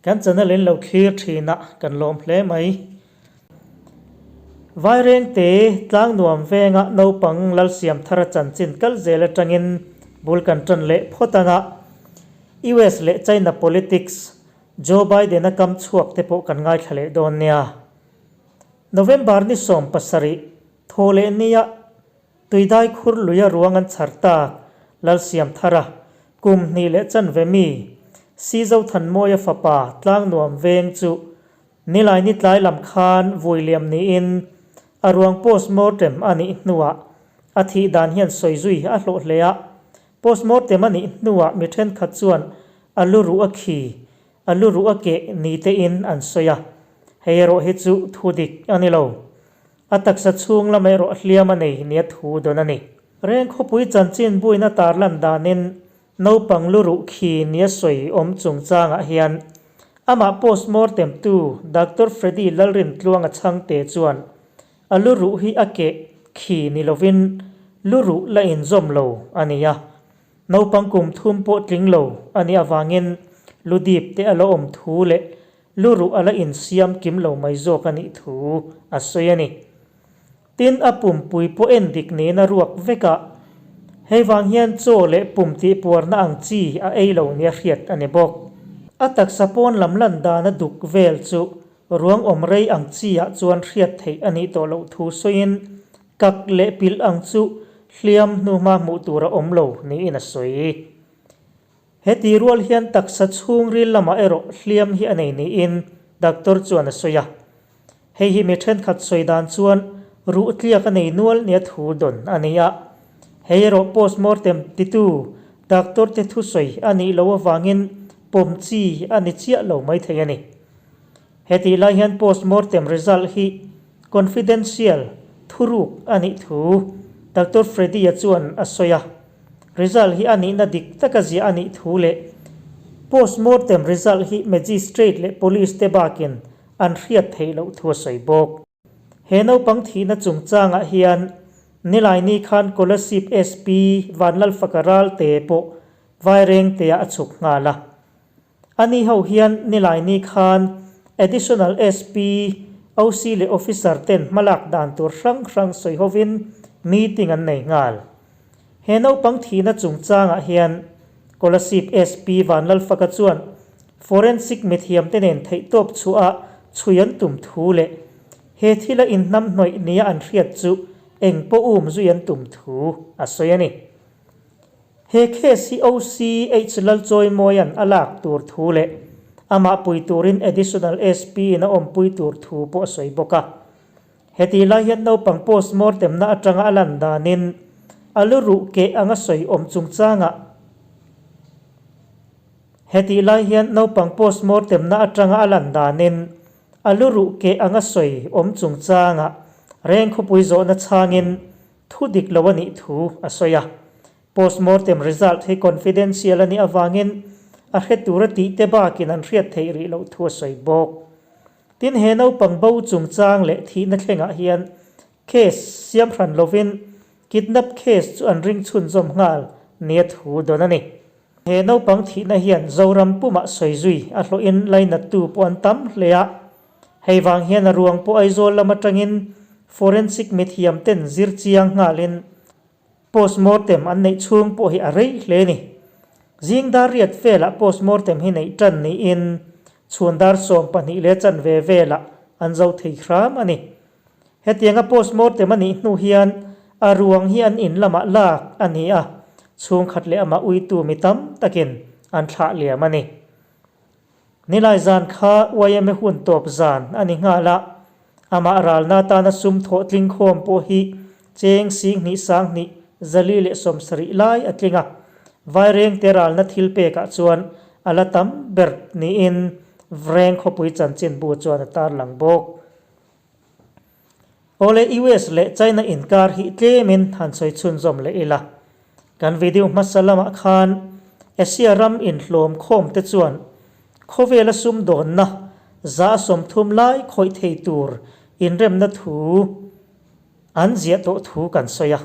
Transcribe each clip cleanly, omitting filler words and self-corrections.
Kan channel in lo thlir thin a, kan lawm hle mai. Vairengte Tlangnuam venga naupang Lalsiamthara chanchin kal zel atangin bul kan tan leh phawt anga US leh China politics Joe Biden-a kam chhuak te pawh kan ngaithla leh dawn nia. November ni 17 thaw leh nia Tuidai khur luia ruang an chhar tak Lalsiamthara, kum hnih leh chanve mi, Sizothanmawia fapa Tlangnuam veng chu Nilai ni tlai lam khan vui liam niin a ruang postmortem a nih hnuah a thih dan hian sawi zui a hlawh hle a. Postmortem a nih hnuah mi thenkhat chuan a lu ruh a khi, a lu ruh a keh ni tein an sawi a. Hei erawh hi chu thu dik a ni lo. A taksa chhung lam erawh hliam a nei nia thu dawn a ni. Reng khawpui chanchin buaina tarlan danin Naupang lu ruh khi nia sawi awm chungchangah hian amah postmortem tu Doctor Freddy Lalrintluanga chhangte chuan a lu ruh hi a keh khi ni lovin lu ruh la inzawm lo a ni a. Naupang kum thum pawh tling lo a nih avangin lu dip te a la awm thu leh lu ruh a la insiam kim lo mai zawk a nih thu a sawi a ni. Tin, a pumpui pawh en dik niin a ruak vek a, hei vang hian chaw leh pum tihpuarna ang chi a ei lo nia hriat a ni bawk. A taksa pawn lam lan dana duk vel chu ruang awm rei ang chi ah chuan hriat theih a nih tawh loh thu sawiin kak leh pilh ang chu hliam hnuhma hmuh tur a awm lo niin a sawi. Heti rual hian taksa chhungril lamah erawh hliam hi a nei niin doctor chuan a sawi a. Hei hi mi thenkhat sawi dan chuan ruh tliak a nei nual nia thu dawn a ni a. Hei erawh postmortem titu doctor te thusawi a nih loh avangin pawm chi a ni chiah lo maithei a ni. Hetih lai hian postmortem result hi confidential, thuruk, a nih thu Doctor Freddy-a chuan a sawi a. Result hi a nihna dik taka ziah a nih thu leh postmortem result hi magistrate leh police te bakin an hriat theih loh thu a sawi bawk. He naupang thihna chungchangah hian Nilaini khan Kolasib SP Vanlalfaka Ralte pawh Vairengtea a chhuk nghal a. Ani ho hian Nilaini khan Additional SP, OC leh Officer ten hmalak dan tur hrang hrang sawi hovin meeting an nei nghal. He naupang thihna chungchangah hian Kolasib SP Vanlalfaka chuan Forensic mithiamte nen theihtawp chhuah chhui an tum thu leh he thila inhnamhnawih nia an hriat chu eng pawh um zui an tum thu a sawi a ni. He case hi OCH Lalchawimawia'n a lak tur thu leh amah pui turin Additional SP in a awmpui tur thu pawh a sawi bawk a. Hetih lai hian naupang postmortem na atanga a lan danin a lu ruh keh anga sawi awm chungchangah Hetih lai hian naupang postmortem na atanga a lan danin a lu ruh keh anga sawi awm chungchangah reng khawpui zawhna chhangin Thu dik lo a nih thu a sawi a. Postmortem result hi confidential a nih avangin a hre tura tih te bakin an hriat theih rih loh thu a sawi bawk. Tin, he naupang bo chungchang leh thihna thlengah hian case siam hran lovin kidnap case chu an ring chhunzawm nghal nia thu dawn a ni. He naupang thihna hian Zoram pumah sawi zui a hlawhin lainattu pawh an tam hle a. Hei vang hian a ruang pawh Aizawl lam atangin forensic mithiam ten zir chiang nghalin postmortem an neih chhung pawh hi a rei hle a ni. Zing dar riat velah postmortem hi neih tan niin chhun dar 12 leh chanve velah an zo thei hram a ni. Hetianga postmortem a nih hnu hian a ruang hi an in lamah lak a ni a, chhungkhat leh amah uitu mi tam takin an thlah liam a ni. Nilai zan kha yma hun tawp zan a ni nghal a, amah ralna atana sum thawh tling khawm pawh hi cheng 10,000 sang 2 4 70 lai a tling a, Vairengte ralna thil pekah chuan a la tam ber niin Vreng khawpui chanchinbu chuan a tarlang bawk. Awle US leh China inkar hi tlemin han sawi chhunzawm leh ila. Kan video hmasa lamah khan Asia ram inhlawm khawm te chuan khawvela sumdawnna 30% lai khawih thei tur inremna thu an ziah tawh thu kan sawi a.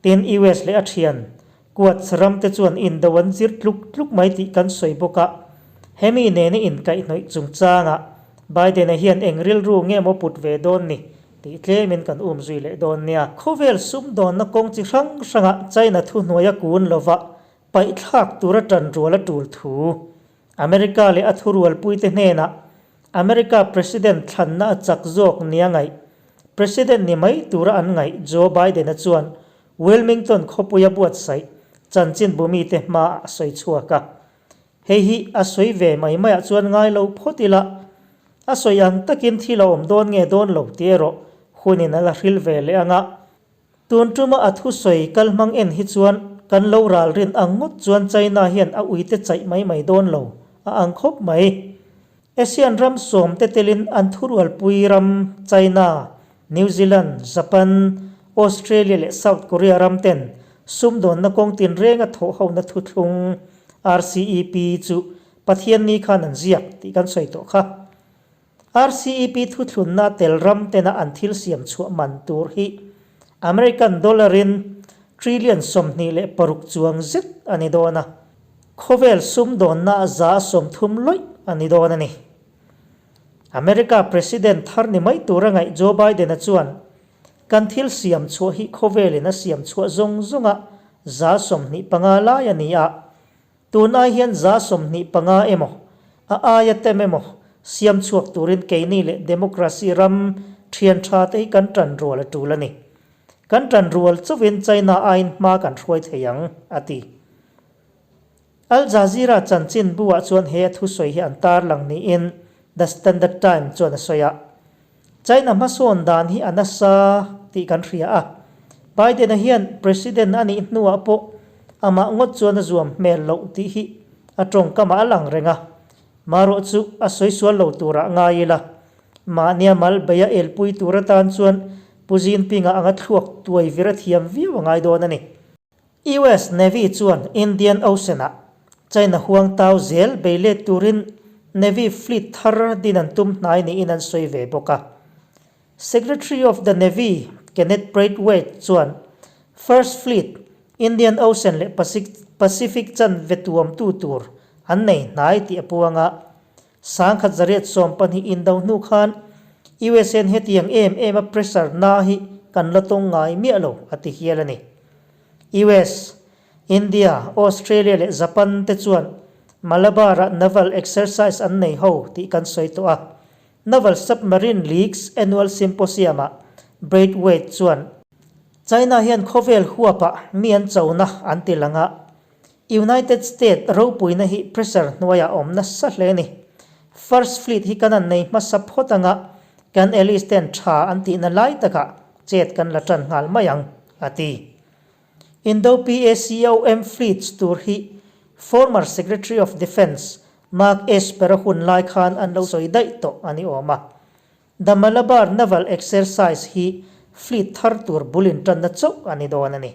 Tin US leh a thian Quads ram te chuan indo an zir tluk tluk mai tih kan sawi bawk a. Hemi nena inkaihhnawih chungchangah Biden-a hian eng rilru nge maw put ve dawn ni tih tlemin kan um zui leh dawn nia. Khawvel sumdawnna kawng chi hrang hrangah China thuhnuaia kun lova paihthlak tura tanrual a tul thu America leh a thurualpuite hnenah America President thlanna a chak zawk nia ngaih President ni mai tura an ngaih Joe Biden-a chuan Wilmington khawpuia buatsaih chanchinbu mite hmaah a sawi chhuak a. Hei hi a sawi ve mai maiah chuan ngai lo phawt ila, a sawi ang takin thil a awm dawn nge dawn lo tih erawh hunin a la hril ve leh ang a. Tun tuma a thusawi kal hmang en hi chuan kan lo ral rin ang ngawt chuan China hian a uite chaih mai mai dawn lo a ang khawp mai. ASEAN ram sawmte telin an thurualpui ram China, New Zealand, Japan, Australia leh South Korea ram ten sumdawnna kawng tinrenga thawhhona thuthlung, RCEP, chu Pathianni khan an ziak tih kan sawi tawh kha. RCEP thuthlunna tel ram tena an thil siam chhuah man tur hi American dollar-in trillion 26 chuang zet a ni dawn a, khawvel sumdawnna 30% lawih a ni dawn a ni. America President thar ni mai tura ngaih Joe Biden-a chuan, Kan thil siam chhuah hi khawvelin a siam chhuah zawng zawnga 25% lai a ni a, Tun ai hian 25% emaw, a aia tem emaw siam chhuak turin keini leh democracy ram thian tha te hi kan tan rual a tul a ni. Kan tan rual chauhin China aiin hma kan hruai thei ang, a ti. Al Jazeera chanchin bu-ah chuan he a thusawi hi an tarlang niin The Standard Time chuan a sawi a. China hmasawn dan hi a nasa tih kan hria a, Biden-a hian President a nih hnuah pawh amah ngawt chuan a zuam hmel loh tih hi a tawngkamah a lang reng a, marawh chu a sawi sual lo turah ngai ila, mahnia mal beia elpui tur atan chuan Pu Jinping-a anga thluak tuai vir a thiam viau a ngai dawn a ni. US Navy chuan Indian Ocean-ah China huang tau zel bei let turin Navy fleet thar din an tum hnai niin an sawi ve bawk a. Secretary of the Navy Kenneth Braithwaite chuan First Fleet, Indian Ocean leh Pacific chanve tuamtu tur an nei hnai tih a puang a. 1812 indo hnu khan USA-in hetiang em em a pressure na hi kan la tawng ngai miah lo a ti hial a ni. US, India, Australia leh Japan te chuan Malabar-ah naval exercise an nei ho tih kan sawi tawh a. Naval Submarine League's annual symposium-ah Braithwaite chuan, China hian khawvel huapah mi an chona an ti lang a, United State ropuina hi pressure hnuaiah a awm nasa hle a ni. First Fleet hi kan an nei hmasa phawt anga kan allies ten tha an tihna lai takah chet kan la tan nghal mai ang, a ti. Indo-PACOM Fleets tur hi former Secretary of Defence Mark Esper-a hun lai khan an lo sawi daih tawh a ni awm a. The Malabar Naval Exercise hi fleet thar tur bul intanna chauh a ni dawn a ni.